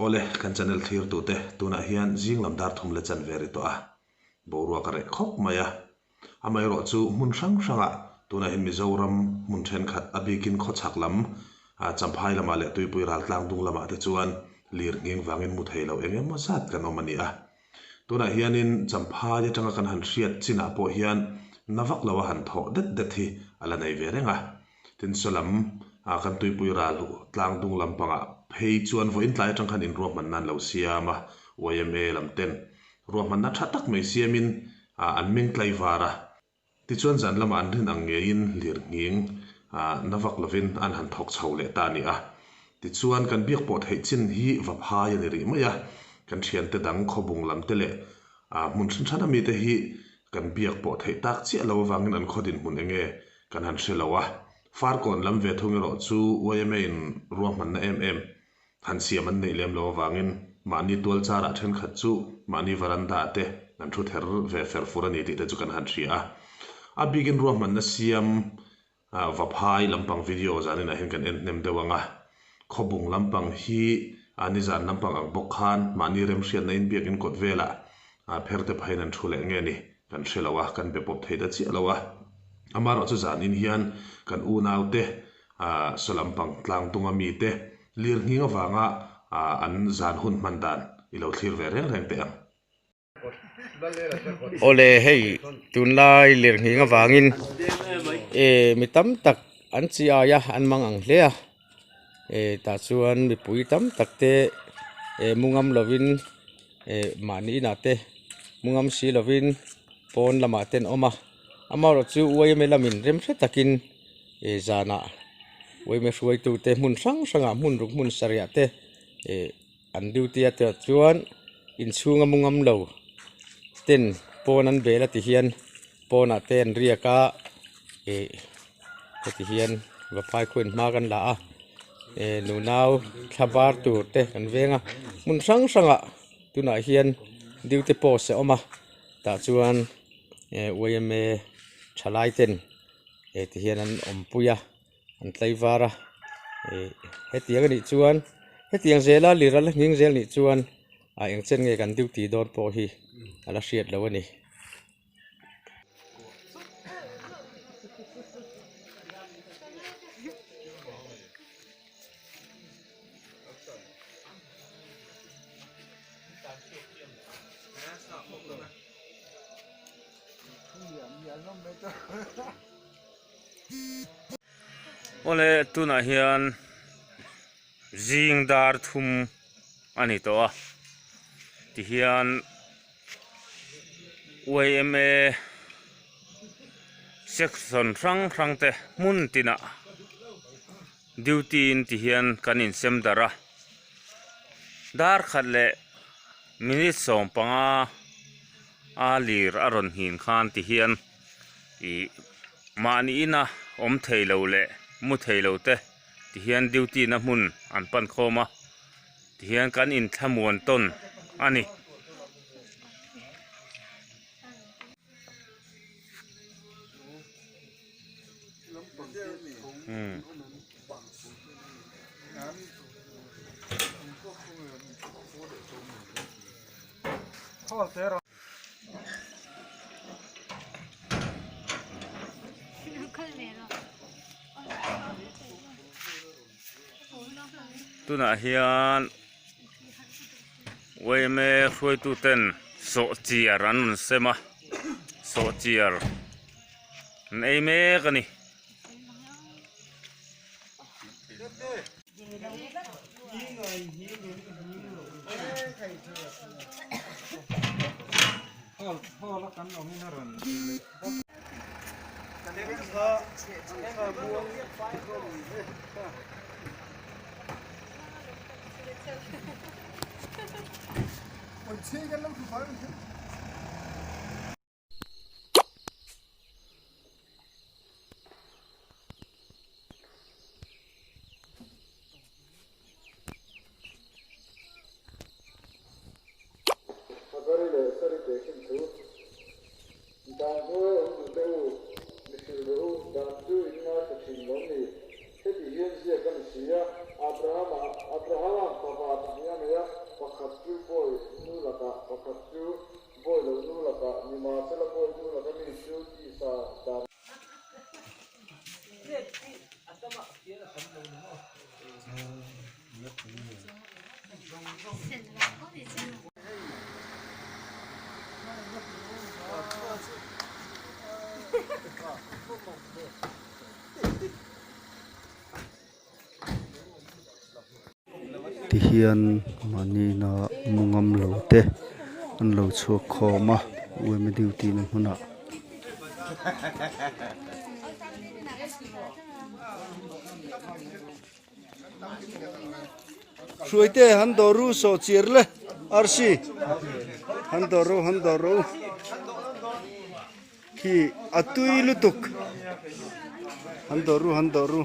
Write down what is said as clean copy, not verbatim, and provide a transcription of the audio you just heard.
Awle, kan channel thlirtute tunah hian zing lam dar thum la chan ve ri tawh a, boruak a reh khawp mai a. Amaherawhchu hmun hrang hrangah tunah hian Mizoram hmun thenkhat a bikin khawchhak lam, Champhai lamah leh Tuipui raltlang dung lamah te chuan lir nghing vangin mu thei lo eng emaw zat kan awm a ni a. Tunah hianin Champhai atanga kan han hriat chinah pawh hian na vak lo a han thawh det det hi a la nei ve reng a. Tin saw lam kan tuipui ral tlang dung lampangah phei chuan vawiin tlai atang khan inruahmanna an lo siam a, yma lam ten ruahmanna tha tak mai siamin an meng tlaivar a. Tichuan zan lamah an rin ang ngeiin lirnghing na vak lovin an han thawk chho leh ta a ni a. Tichuan kan biak pawh theih chin hi va phai a ni rih mai a, kan thiante dang khawbung lam te leh hmun hran hran a mite hi kan biak pawh theih tak chiah lo avangin an khaw dinhmun eng nge kan han hre lo a. Farkawn lam ve thung erawh chu yma in ruahmanna em em Han siam an neih lem lo avangin mahni tual charah thenkhat chu mahni veranda te an thu ther ve fer fur a ni tih te chu kan han hria a. A bikin ruahmanna siam Vaphai lampang video zaninah hian kan en hnem deuh ang a. Khawbung lampang hi nizan lampang ang bawk khan mahni remhriatna in biakin kawt velah pher te phahin an thu leh nge ni kan hre lo a, kan be pawp thei ta chiah lo a. Amaherawhchu zanin hian kan unaute Saw lampang tlang dunga mite lirnghing avanga an zan hun hman dan i lo thlir ve reng reng teh ang. Awle hei tunlai lirnghing avangin eh mi tam tak an chi ai a an mang ang hle a eh tah chuan mipui tam tak te eh mu ngam lovin eh mahni inah te mu ngam si lovin pawn lamah te an awm a amaherawhchu yma lamin rem hre takin. Ih zanah uaime hruaitute hmun hrang hrangah hmun ruk hmun sarih ah te ih an duty a tih chuan inchhunga mu ngam lo ten pawn an bel a ti hian pawnah te an riak a ih heti hian vaphai khuain hma kan la a ih nunau thla var tur te kan veng a hmun hrang hrangah tunah hian duty post a awm a tah chuan ih yma thalai ten. He ti hian an awmpui a an tlaivar a ih hetiang anih chuan hetiang zela lir a la nghing zel nih chuan ah eng chen nge kan duty dawn pawh hi a la hriat loh a ni. Awle tunah hian zing dar thum a ni tawh a tihian yma section hrang hrang te hmun tinah duty in tihian kan insem darh a dar khat leh minute 15. A lir a rawn nghin khan ti hian ih mahni ina awm thei lo leh mu thei lo te ti hian duty na hmun an pan khawm a ti hian kan inthlamuan tawn a ni. Tunah hian yma hruaitu ten sawhchiar an rawn sem a sawhchiar an ei mek a ni. Hagari leh Sari tehkhin thu. Dan hnuai awm duh te u, mi hrilh rawh u, dan chu in ngaithla thin lawm ni? Heti hian ziak a ni si a, Abrahama, Abrahama'n fapa pahnih a nei a. Tihian mahni ina mu ngam lo te an lo chhuak khawm a yma duty na hmunah. Hruaite han dawr ru sawh chir le arsi han dawr ru han dawr ru khi a tui lutuk han dawr ru han dawr ru.